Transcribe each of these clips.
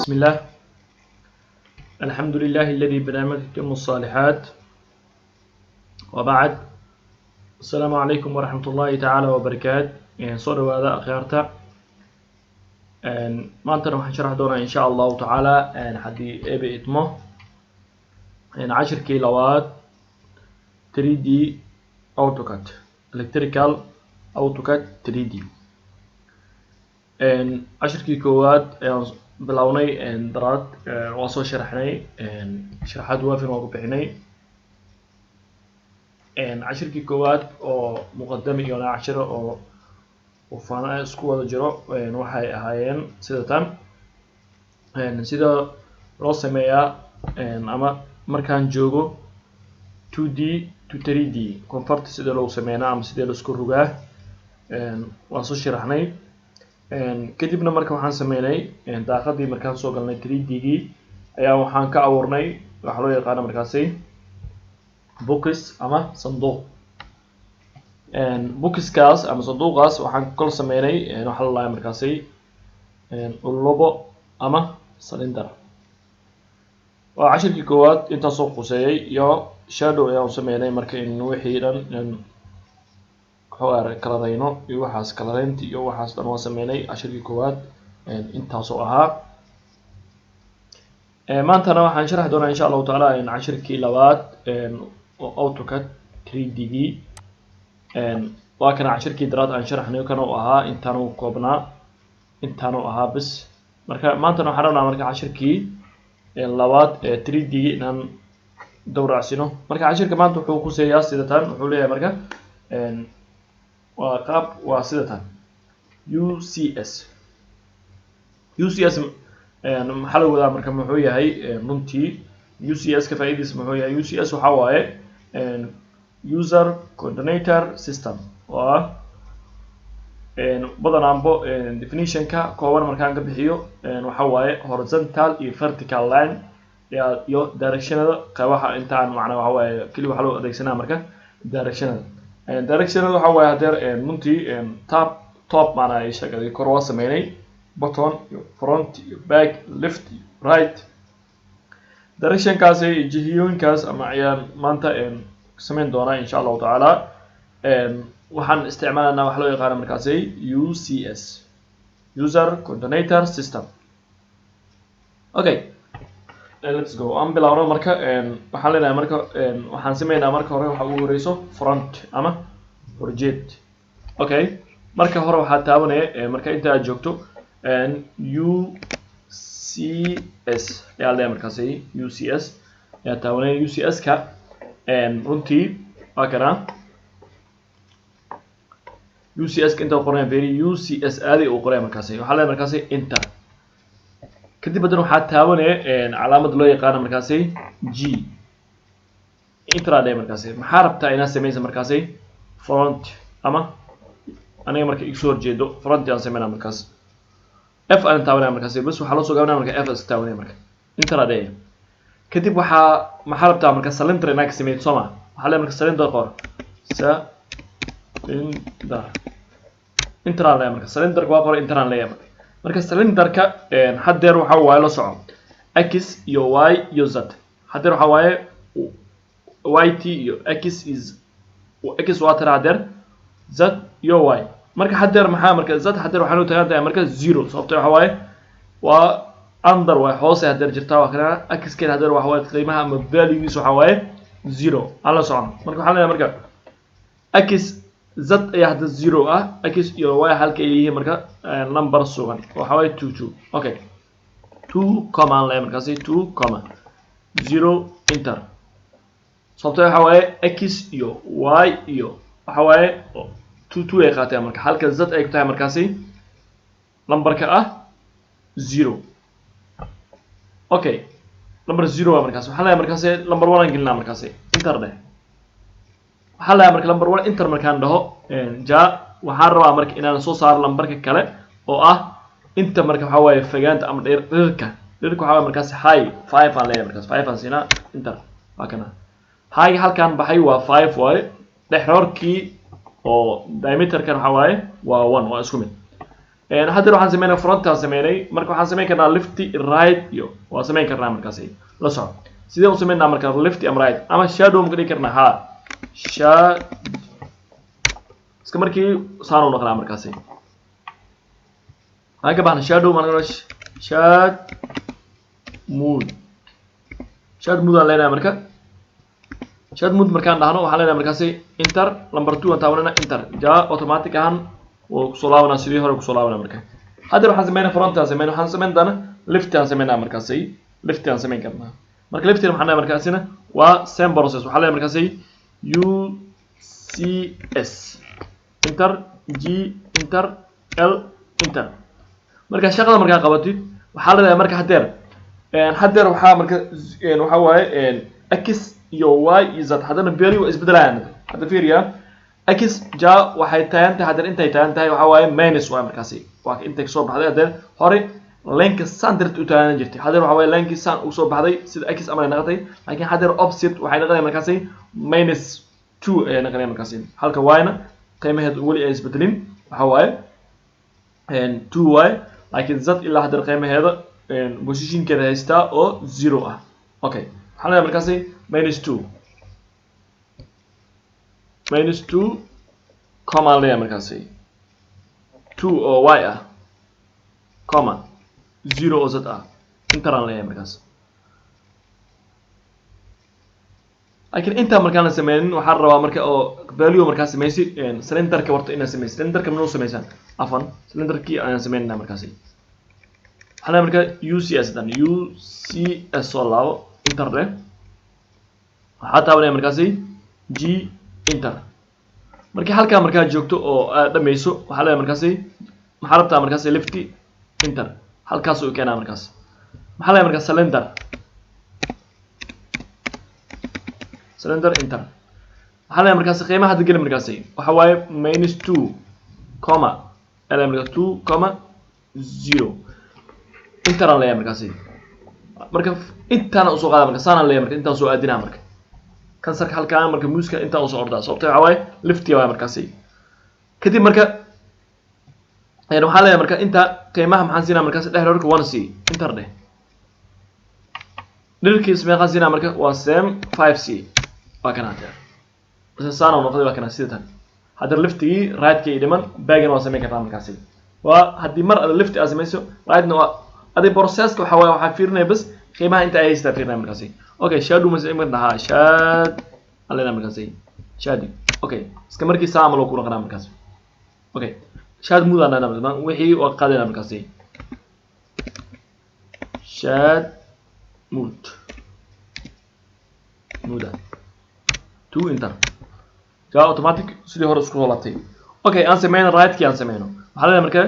بسم الله، الحمد لله الذي بنعمته تتم الصالحات، وبعد، السلام عليكم ورحمة الله تعالى وبركاته. Soo dhawaada akhyaarta. Maantana waxaan sharaxi doonaa, insha Allahu tacaala, haddii Eebe idmo, cashirkii labaad 3D AutoCAD, electrical AutoCAD 3D. Cashirkii koowaad ayaan bilownay daraad, waa soo sharaxnay, sharaxaad waafin waa ku bixinay cashirkii koowaad oo muqadame iyo cashiro oo ufana isku wada jiro. Waxay ahaayeen sida tan, sida loo sameeyaa ama markaan joogo 2D to 3D convert, sida loo sameynaa ama sidee laisku rogaa, waan soo sharaxnay. Kadibna marka waxaan sameynay daaqadii markaan soo galnay 3D-gii ayaa waxaan ka abuurnay waxaa loo yaqaano markaasi box ama sanduuq. Boxkaas ama sanduuqaas waxaan kol sameynay waxaa la lahaa markaasi ullobo ama cylinder. Waa cashirkii koowaad intaasoo quseeyay, iyo shadow ayaan sameynay marka in wixii dhan in waxoogaa kalarayno iyo waxaas, kalaraynti iyo waxaas dhan waa sameynay. Cashirkii koowaad intaasoo ahaa. Maantana waxaan sharxi doonaa, insha Allahu tacaala, cashirkii labaad oo AutoCAD 3D-gii. Waa kana cashirkii daraad aan sharaxnay, kana uu ahaa, intaanu koobnaa, intaanu ahaa bis. Marka maantana waxaan rabnaa marka cashirkii labaad ee 3D-gii inaan dowracsino. Marka cashirka maanta wuxuu kuseeyaa sida tan, wuxuu leeyahay marka waa qaab, waa sida tan: UCS. UCS maxaa lagu wadaa? Marka muxuu yahay runtii UCS ka faa'iidadiisa muxuu yahay? UCS waxaa waaye user coordinator system oo ah badanaanbo definitionka kooban markaan ka bixiyo, waxa waaye horizontal iyo vertical line iyo directionada qeybaha intaan. Macnaa waxa waaye keli waxaa loo adeegsanaa marka directionada. Directionada waxa waaye hadeer runtii top, top maanaa ay sheegay, kor waa sameynay, bottom iyo front iyo back, left iyo right, directionkaasi, jihiyooyinkaas ama ayaan maanta sameyn doonaa, insha Allahu tacaala. Waxaan isticmaalanaa waxa loo yaqaana markaasi UCS, user coordinator system. Okay, let's go, aan bilaawno. Marka waxaan leenahay, marka waxaan sameynaa marka hore waxa ugu horeyso front ama horjeed. Okay, marka hore waxaa taabanaya, marka inta aad joogto, UCS ayaa leeyahay. Markaasi UCS ayaa taabanaya. UCS ka runtii waa kana UCS ka inta qoraya, very UCS aaday uu qoraya. Markaasi waxaa leeyahay markaasi enter. Kadib haddana waxaa taabanaya calaamad loo yaqaano markaasi G, enter aa markaasi. Maxaa rabtaa inaad sameysa markaasi? Front ama aniga marka igsoo horjeedo front aan sameynaa. Markaas F aan taabanaya markaasi bas, waxaa loo soo gaabinaya marka F iska taabanaya. Marka enter aa dheh. Kadib waxaa maxaa rabtaa marka? Cylinder inaad ka sameyso, soo ma? Waxaa leeyahay marka cylinder qor, cylinder, enter aan leeyahay. Marka cylinderka waa qoray, enter aan leeyahay. Marka cylinderka haddeer waxa waaye, la soco, X iyo Y iyo Z. Haddeer waxa waaye Y T iyo X is X, waa tira haddeer Z iyo Y. Marka haddeer maxaa marka Z haddeer waxaan u tagan tahay marka zero, sababto waxa waaye waa under, waay hoose haddeer jirtaa. Waa kana x-keeda haddeer waxa waaye qiimaha ama valuegiisa waxa waaye zero. Aan la socono. Marka waxaan leenahay marka x z ayaa hadda zero ah, x iyo y halka ay yihiin marka number sugan waxa waaye two two. Okay, two comma aan leeyahay markaasi, two comma zero, enter. Sababto waxa waaye x iyo y iyo waxa waaye two two ay qaateen, marka halka z ay ku tahay markaasi numberka ah zero. Okay, number zero waa markaas. Waxaan leeyahay markaasi number one aan gelinaa markaasi, enter dheh. Waxaan leeyahay marka number one, enter markaan dhaho, ja waxaan rabaa marka inaan soo saaro lambarka kale oo ah inta marka waxaa waaye fogaanta ama dheer, dhirirka. Dhirirka waxaa waaye markaasi high five aan leeyahay markaas, five aan siinaa, enter. Waa kana high halkaan baxay, waa five waaye. Dhexroorkii oo diameterkan waxaa waaye waa one, waa isku mid. Hadda waxaan sameynay front aan sameynay. Marka waxaan sameyn karnaa left right iyo waa sameyn karnaa markaasi. La soco sidee u sameynaa marka left ama right ama shadow ma ka dhigi karnaa? Ha, iska markii saan u noqonaa markaasi. Waxaan ka baxna shadow, marka shad mode, shad mode aan leenahay. Marka shad mode markaan dhahno waxaan leenahay markaasi enter, number 2 aan taabanayna enter, ja automatic ahaan wuu kusoo laabanaa sidii hore kusoo laabanaa. Marka hadda waxaan sameynaa front aan sameynaa, waxaan sameyn doonaa left aan sameynaa markaasi, left aan sameyn karnaa. Marka left maxaan leenahay markaasina waa same process. Waxaan leenahay markaasi UCS enter G enter L enter. Marka shaqada markaa qabatid waxaa leedahay marka hadeer waxaa marka waxaa waaye x iyo y iyo z, haddana value waa isbedelayaan. Hadda fiiriya x ja waxay taagan tahay hadeer, intay taagan tahay waxaa waaye minus y markaasi, waa intay kasoo baxday. Hadeer hore lineka saan dirta u taagan jirtay, hadeer waxaa waaye linkii saan ugu soo baxday sida x ama ay noqotay, laakiin hadeer opposite waxay noqonaya markaasi minus 2 ayay noqonaya markaasi, halka y-na qiimaheed weli ay isbedelin, waxaa waaye 2y, laakiin z ilaa hadeer qiimaheeda positionkeeda haystaa oo 0 ah. Okay, waxaan leeyahay markaasi minus 2, minus 2 comma aan leeyahay markaasi 2 oo y ah comma 0 oo z ah, enter aan leeyahay markaas. Laakiin intaa markaan la sameynin waxaan rabaa marka oo value markaa sameysi cylinderka warta inaad sameysi. Cylinderka manuu sameysaan afan cylinderkii ayaan sameynayna markaasi. Waxaan leeyahay marka UCS dan UCS soo laabo enter leh, waxaa taabanaya markaasi G enter. Markii halkaa markaa joogto oo aad dhameyso waxaa leeyahay markaasi maxaa rabtaa markaasi left enter, halkaas uu keenaa markaas. Maxaa leeyahay markaas cylinder, cylinder enter. Waxaa leeyahay markaasi qiimaha hadda geli markaasi waxa waaye minus 2 comma leeyahay markaas 2 comma 0 enter aan leeyahay markaasi. Marka intaana usoo qaada marka saanaan leeyahay marka intaan soo aadinaa marka kansarka halkaan marka muuska intaan usoo ordaa, sababta waxaa waaye lefty waaye markaasi. Kadib marka waxaa leeyahay marka inta qiimaha maxaan siinaa markaasi dhexroorka 1c enter dheh, dhirkiis meeqaan siinaa marka waa same 5c, waa kana hadeer saan uu noqday, waa kana sida tan. Hadeer leftigii right-kii dhiman baagana waa sameyn kartaa markaasi. Waa haddii mar ada lefti aad samayso right-na waa adi processka waxaa waaye waxaa fiirinaya bas qiimaha inta ay haystaa fiirinaya markaasi. Okay, shadow ma sameyn karnaa? Shad alena markaasi shadi. Okay, iska markii saa ama loo ku noqonaa markaasi. Okay, shad mode aan markaasi wixii waa qaadayna markaasi shad mode mode 2 enter, ja automatic sidii hore isku soo laabtay. Okay, aan sameyno right-kii aan sameyno. Waxaa leedahay marka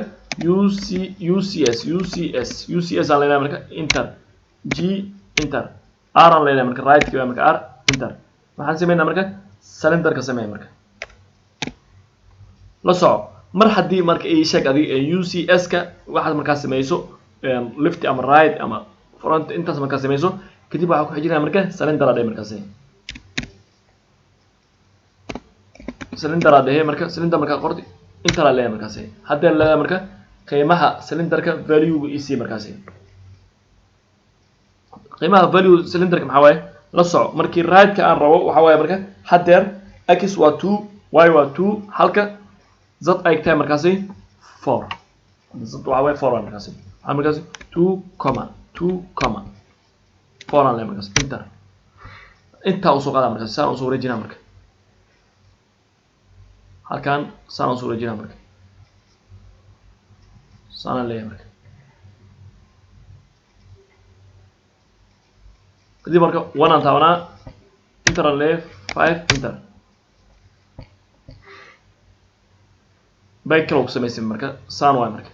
UC UCS UCS UCS aan leenahay marka enter G enter R aan leenahay marka right-kii waa marka R enter. Waxaan sameynaa marka cylinderka sameey marka la soco. Mar haddii marka ii sheeg adiga UCS ka waxaad markaa sameyso left ama right ama front intaas markaa sameyso, kadib waxaa ku xijinaya marka cylinder aa dhehe markaasi, cylinder aa dhehe marka cylinder markaa qorti enter aa leeyahay markaasi. Haddii leedahay marka qiimaha cylinderka value-ga ii sii markaasi, qiimaha value cylinderka maxaa waaye la soco. Markii right-ka aan rabo waxaa waaye marka hadeer x waa 2 y waa 2 halka z ay tahay markaasi 4, z waxaa waaye 4 waa markaasi, waxaa markaasi 2 comma 2 comma 4 aan leeyahay markaasi enter. Intaa usoo qaadaa markaasi saan usoo wareejinaa marka halkaan saan usoo wareejinaa marka saan aan leeyahay marka. Kadib marka 1 aan taabanaa enter aan leeyahay 5 enter, bay kale ku samaysan marka saan waay marka.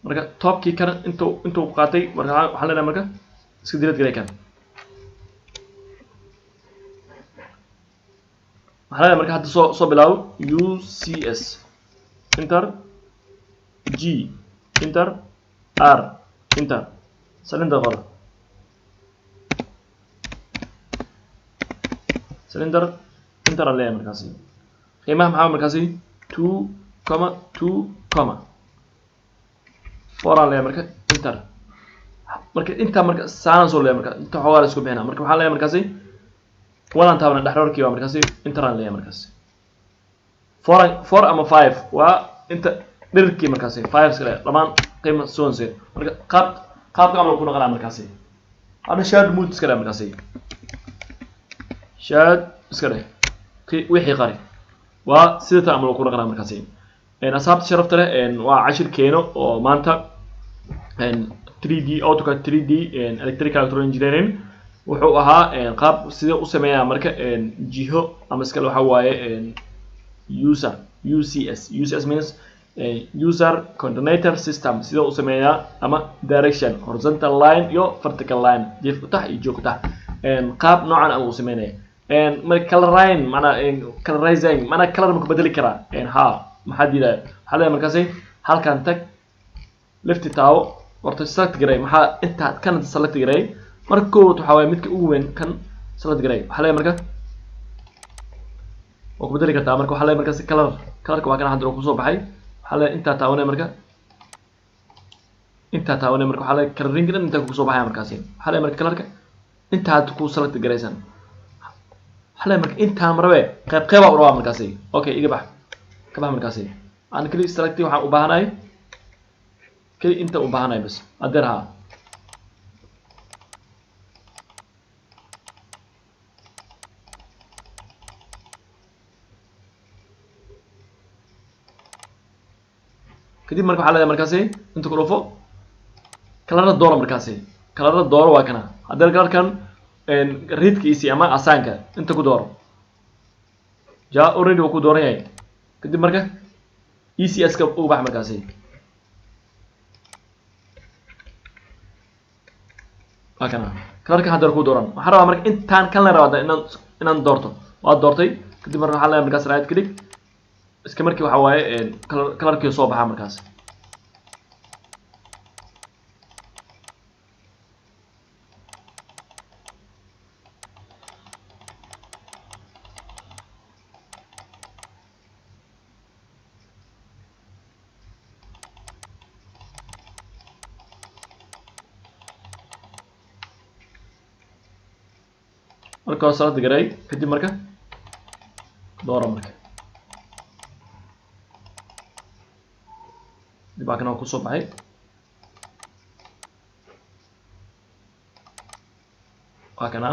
Marka topkii kana intuu qaatay marka waxaan leenahay marka iska dilad galay kan. Waxaan leenahay marka hadda soo bilaabo UCS enter G enter R enter cylinder qor cylinder enter aan leeyahay markaasi. Qiimaha maxaa markaasi 2 comma 2 comma 4 aan leeyahay marka enter marka inta marka saan soo leeyahay marka inta xogaa la isku bixinaa marka waxaan leeyahay markaasi 1 aan taabana dhexroorkii waa markaasi enter aan leeyahay markaasi 4 ama 5 waa inta dhirkii markaasi 5 iska leeyahay dhammaan qiimo soonse marka qaab qaabka amal ku noqonaa markaasi hada shade mode iska leeyahay markaasi shade iska leeyahay wixii qari waa sida tan amal ku noqonaa markaasi asxaabta sharafta leh waa cashirkeeno oo maanta 3D AutoCAD 3D electrical electronic engineering wuxuu ahaa qaab sidee u sameeyaa marka jiho ama iskale waxa waaye user UCS UCS means user coordinator system sidee u sameeyaa ama direction horizontal line iyo vertical line jiif u tax iyo joog u tax qaab noocan ama u sameynaya marka coloring macna colorizing macna color ma ku bedeli karaa ha maxaa diidaya waxaa leeyahay markaasi halkan tag lefti taawo horta select garay maxaa inta kan select garay marka kood waxa waaye midka ugu weyn kan select garay waxaa leeyahay marka waa ku bedeli kartaa marka waxaa leeyahay markaasi color colorka waa kan hadda uu kusoo baxay waxaa leeyahay intaa taawanaya marka intaa taawanaya marka waxaa leeyahay coloring dhan intaa kusoo baxaya markaasi waxaa leeyahay marka colorka intaa hadda ku select garaysan waxaa leeyahay marka intaan marabe qayb qayb u rabaa markaasi okay iga bax ka bax markaasi aan kali select waxaan u baahanahay kali inta u baahanahay bas adeer ha kadib marka waxaa leeyahay markaasi inta ku dhufo kalarada dooro markaasi kalarada dooro waa kana haddii kalarkan reedkiisi ama asaanka inta ku dooro ja already wuu ku dooran yahay kadib marka ECS ka ugu bax markaasi waa kana kalarka hadda ku dooran waxaan rabaa marka intaan kan la rabaa inaan doorto waa doortay kadib marka waxaa leeyahay markaas right click iska markii waxa waaye kalarkii soo baxaa markaas marka waa select garay kadib marka dooro marka dib baa kana ku soo baxay waa kana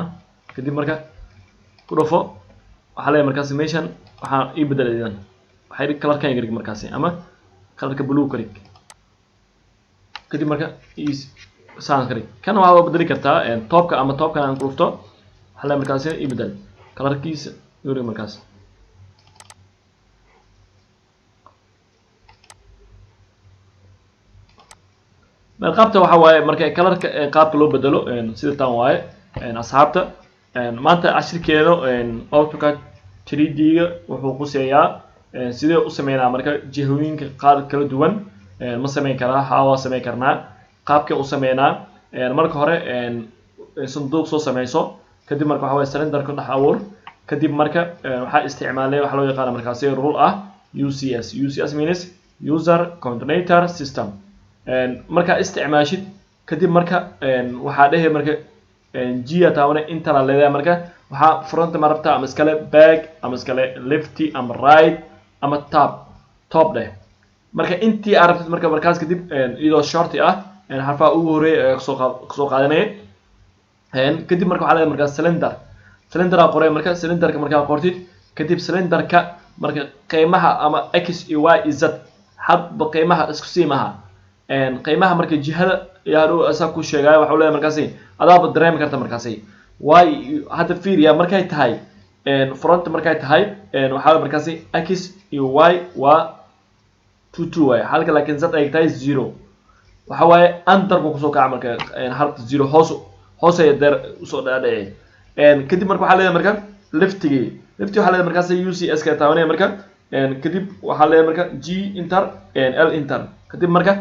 kadib marka ku dhufo waxaa leeyahay markaasi meeshan waxaa ii bedelay idan waxay dhig kalarkan iga dhig markaasi ama kalarka blue ka dhig kadib marka saan ka dhig kan waxaa bedeli kartaa toobka ama toobkan aan ku dhufto waxaa leeyahay markaasi ii bedel kalarkiisa iga dhig markaas qaabta waxa waaye marka kalarka qaabka loo bedelo sida tan waaye asxaabta maanta cashirkeeno AutoCAD 3D-ga wuxuu quseeyaa sidee u sameynaa marka jihooyinka qaar kala duwan ma sameyn karaa haa waa sameyn karnaa qaabkee u sameynaa marka hore sanduuq soo sameyso kadib marka waxa waaye cylinder ku dhex abuur kadib marka waxaa isticmaalay waxa loo yaqaano markaasi rule ah UCS UCS means user coordinator system marka isticmaashid kadib marka waxaa dhehe marka G taawana inta la leeyahay marka waxaa front ma rabtaa ama iskale back ama iskale left ama right ama top dheh marka intii aad rabtid marka markaas kadib iyadoo short ah xarfaha ugu horeeya ee soo qaadanaya kadib marka waxaa leeyahay marka cylinder cylinder aa qoray marka cylinderka markaa qortid kadib cylinderka marka qiimaha ama x iyo y iyo z hadba qiimaha isku siimaha qiimaha marka jihada ayaa hadhow asaa ku sheegaya waxa uu leeyahay markaasi adaaba dareemi karta markaasi y hadda fiiriya markay tahay front markay tahay waxaa markaasi x iyo y waa 2 2 waaye halka laakiin z ay tahay 0 waxa waaye under buu kusoo kaca marka harta 0 hoos hoos ay deer usoo dhaadhacay kadib marka waxaa leeyahay marka leftigii lefti waxaa leeyahay markaasi UCS ka taabanaya marka kadib waxaa leeyahay marka G enter L enter kadib marka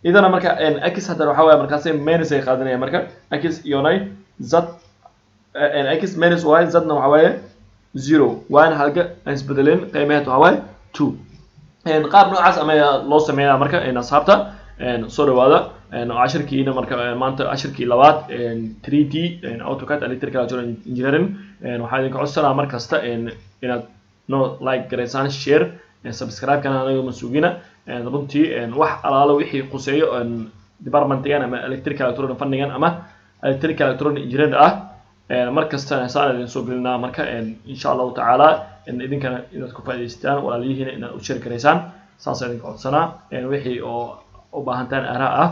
idana marka x hadda waxa waaye markaasi minus ay qaadanaya marka x iyo y z x minus y z na waxa waaye 0 y na halka aan isbedelin qiimaheed waxa waaye 2 Qaab noocaas ama loo sameynaa. Marka asxaabta, soo dhawaada cashirkiina. Marka maanta cashirkii labaad, 3D AutoCAD electrical engineering. Waxaa idinka codsanaa mar kasta inaad no like garaysaan, share, subscribe-kana anaga masugina. Runtii wax alaalo wixii khuseeyo departmentigan ama electrical electronic fannigan ama electrical electronic engineer ah, mar kasta saan idin soo gelinaa. Marka insha Allahu tacaala idinkana inaad ku faa'idaystaan, walaaliyihiina inaad u share garaysaan, saas idinka codsanaa. Wixii oo u baahantaan aaraa ah,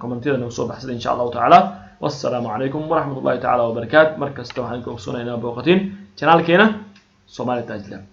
commentiyada nagu soo baxsada insha Allahu tacaala. Wassalaamu calaykum waraxmat ullahi tacaala wabarakaat. Mar kasta waxaan ka ogsoonaa inaad booqatiin channelkeena Somali Taj Lab.